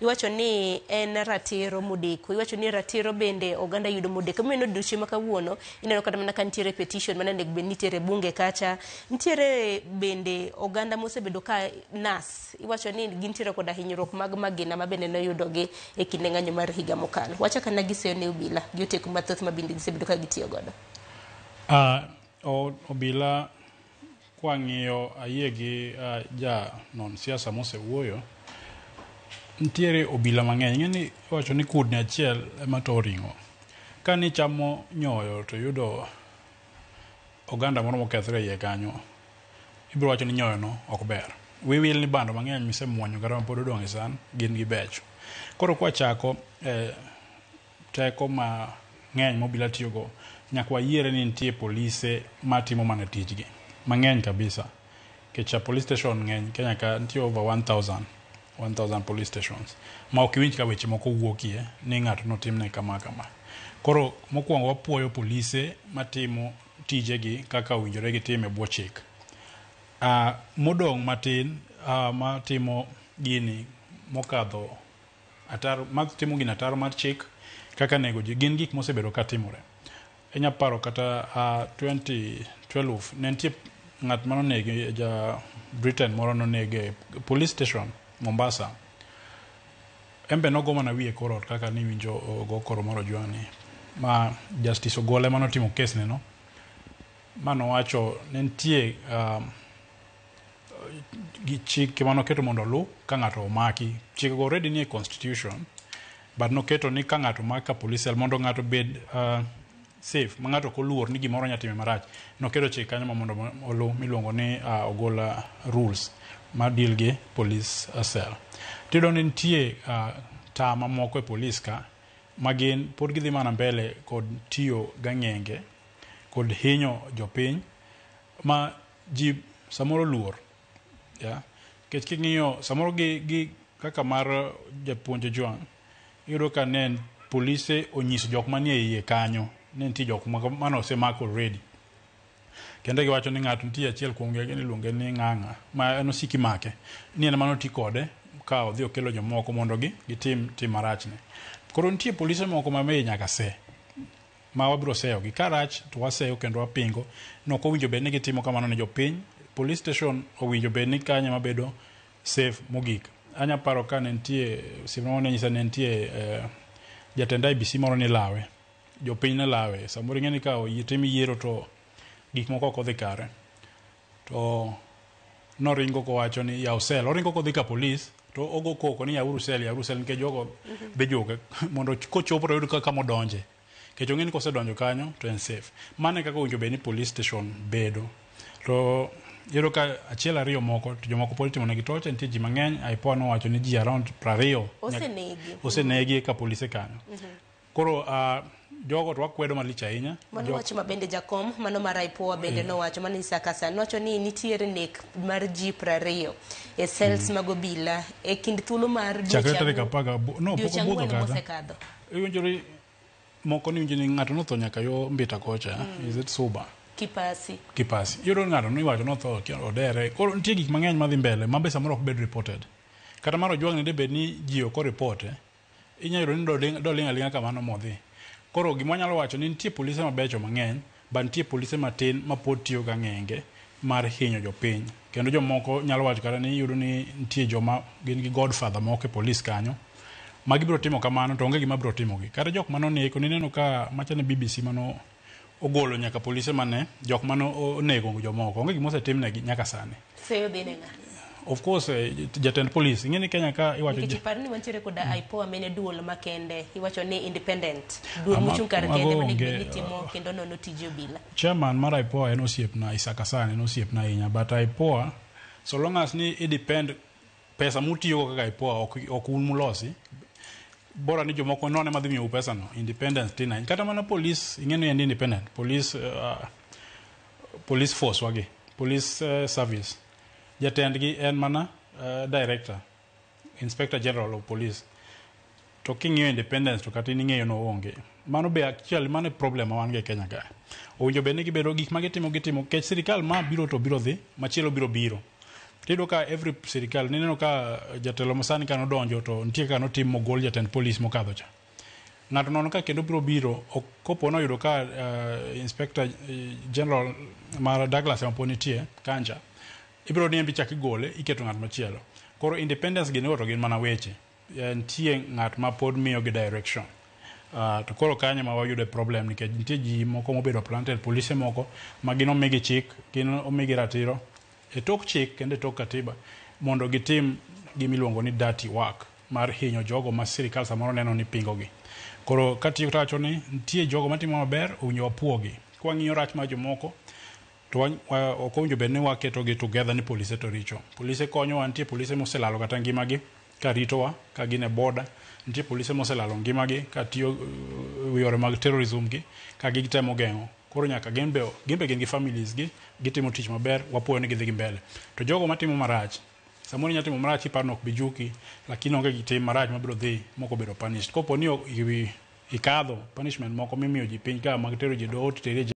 Iwacho ni en ratiro modeko, iwacho ni ratiro bende oganda yudo modeko. Emomiyo odiochieng' ma kawuono ineno kata mana ka nitiere petition mane onego bed ni itere e bunge kacha. Nitiere bende oganda mosebedo ka nas, iwacho ni gintiere koda hinyruok mag magina ma bende noyudogi e kinde ng'anyo mar higa mokalo. Wacha kana giseyo ne obila gi oteku mathoth ma bende gisebedo ka gitiyo godo. Obila kwang'iyo ayie gi ja non siasa mosewuoyo, nitiere obila mang'eny. Ing'e ni iwacho ni kudni achiel ema to ring'o. Ka nichamo nyoyo to iyudo oganda moro mokethore e iye kanyo, ibiro wacho ni nyoyo no ok ber. Wiwil ni bando mang'eny misemuonyo kata mapod odong' e san gin gibecho. Koro kwachako teko mang'eny ma obila tiyogo, nyaka wayiere ni nitie polise matimo mana tijgi mang'eny kabisa. Nikech police station ng'eny Kenya ka nitie over 1000 police stations ma ok iwinj ka weche moko wuokie ni ng'ato notimne kama kama. Koro mokwongo wapuoyo polise matimo tijegi kaka owinjore gitim e bwo chik. Modong' matin matimo gini mokadho ataro, matimo gini ataro mar chik kaka nego ji gin gik mosebedo ka timore. Inya paro kata 2012 ne nitie ng'at manonegi ja Britain moro nonege police station Mombasa. En be nogo mana wiye kor ot kaka niwinjo ogo koro moro Ojwang' ni ma Justice Ogola ema notimo kes ne no ma nowacho ne nitie gi chike manoketo mondo oluw ka ng'ato omaki. Chike go already nie constitution but noketo ni ka ng'ato omak ka police cell mondo ng'ato obed safe ma ng'ato ok oluor ni gimoro nya time marach. Noketo chik kanyo ma mondo oluw miluongo ni Ogola rules ma deal gi police cell. Tiyudo ni nitie taa mamoko e police ka ma gin pod gidhi mana mbele kod tiyo gang'enge kod hinyo jopiny ma ji samoro luor. Yeah. Nikech king'iyo samoro gi kaka mar japuonj Ojwang', iyudo ka ne polise onyiso jok manie iye kanyo ne nitie jok mane osemak already. Kendo giwacho ni ng'ato nitie achiel kuom gi iluonge ni Ng'ang'a ma en osiki make ni en ema noti kode ka odhi okelo jomoko mondo gi gitim tim marachni. Koro nitie polise moko ma be nyaka se ma wabiro seyo gi. Ka rach to waseyo kendo wapingo. Ni ok owinjo bed ni gitimo kamano ne jopiny. Police station owinjo bed ni kanyo ema bedo safe mogik. Anya paro ka ne nitie osiepna moro ne nyisa ni ne nitie jatend IEBC moro nilawe. Jopiny ne lawe. Samoro ing'e ni ka otim yiero to gik moko ok odhi kare. To noringo kowacho ni yaw cell. Oringo kodhi ka police to ogo koko ni yawuru cell, yawuru cell nikech jogo dhi juke mondo kochopo to oyud kama odonje. Nikech ong'e ni kosedonjo kanyo to en safe. Mano e kaka owinjo bed ni police station bedo. To iyudo ka achiel ariyo moko to jomoko pod itimo negi torture, nitie ji mang'eny, IPOA nowacho ni ji around 20 osenegi. Osenegi ka polise kanyo. Koro jogo to wakwedo malich ahinya. Mano wach ma bende jakom mano mar IPOA bende nowacho mano Isaka Hassan nowacho ni nitiere nek mar ji 20 e cells mag obila e kind thuolo mar Chakre tarik no, pok dweche obudho 4 kata. mosekadho. Iwinjori moko ni winjo ni ng'ato notho nyaka yo Mbita kocha, is it Suba? Kipasi. Kipasi. Iyudo ni ng'ato niwacho notho odere. Koro nitie gik mang'eny madhi mbele ma be samoro ok bed reported. Kata mar Ojwang' ni debed ni ji ok oripote, inya yudo ni doling' aling'a kamano modhi. Koro gima wanyalo wacho ni nitie polise mabecho mang'eny, but nitie polise matin ma pod tiyo gang'enge mar hinyo jopiny. Kendo jomoko nyalo wacho kata ni iyudo ni nitie joma gin gi godfather moko e polis kanyo ma gibiro timo kamano to onge gima biro timogi. Kata jok mane oneko nineno ka macha ne BBC mano ogolo nyaka polise mane jok mane onego jomoko onge gima osetimnegi nyaka sani. Seyo dhi ne ng'a? Of course jatend polis ing'e ni Kenya ka iwacho Nikech ipar ni wantiere koda IPOA mene duol makende iwacho ni independent duol mochung' kar kende mane onge, ni timo kendo nono tije obila. Chairman mar IPOA en osiepna Isaac Hassan en osiepna ahinya but IPOA so long as ni i depend pesa mutiyogo kaka IPOA ok un mulosi bora ni jomoko nono ema dhi miyou pesa no independence tin ahinya kata mana police ing'e ni en independent police police force wagi police service jatendgi en mana director inspector general of police to king'iyo independence to kata in ing'eyo no onge mano be actually mano e problem ma wan go e Kenya ka owinjo bed ni gibedo gik ma gitimo gitimo nikech sirikal ma biro to biro dhi machielo biro biro Tiyudo ka every sirikal nineno ka jatelo masani ka nodonjo to nitie kaka notim mogol jatend polis mokadho cha. Ng'ato nono ka kendo biro biro kopo noyudo ka inspector general mar Douglas ema pod nitie Kanja, ibiro ni embe ichak igole iketo ng'at machielo. Koro independence gini go to gin mana weche. Nitie ng'at ma pod miyo gi direction. To koro kanyo ma wayude problem nikech nitie ji moko mobedo planted, polise moko ma gin omigi chik, gin omigi ratiro e tok chik kendo e tok katiba mondo gitim gimiluongo ni dirty work mar hinyo jogo ma sirikal samoro neno ni pingo gi. Koro katieko tawacho ni nitie jogo matimo maber owinjo wapuogi. Kwang'iyo rach mar jomoko to ok owinjo bed ni waketo gi together ni polise to richo. Polise konyowa, nitie polise moselalo kata ngimagi ka ritowa ka gin e border, nitie polise moselalo ngimagi ka tiyo yore mag terrorism gi ka gitemo geng'o. Koro nyaka gin be gin gi families gi, gitimo tich maber, wapuoyo ni gidhi gi mbele. To jogo matimo marach, samoro inya timo marach iparo ni ok bi juki, lakini onge gi tim marach mabiro dhi mok obedo punished. Kopo ni ikadho punishment moko mimiyo ji piny ka mag tero ji e doho titeri e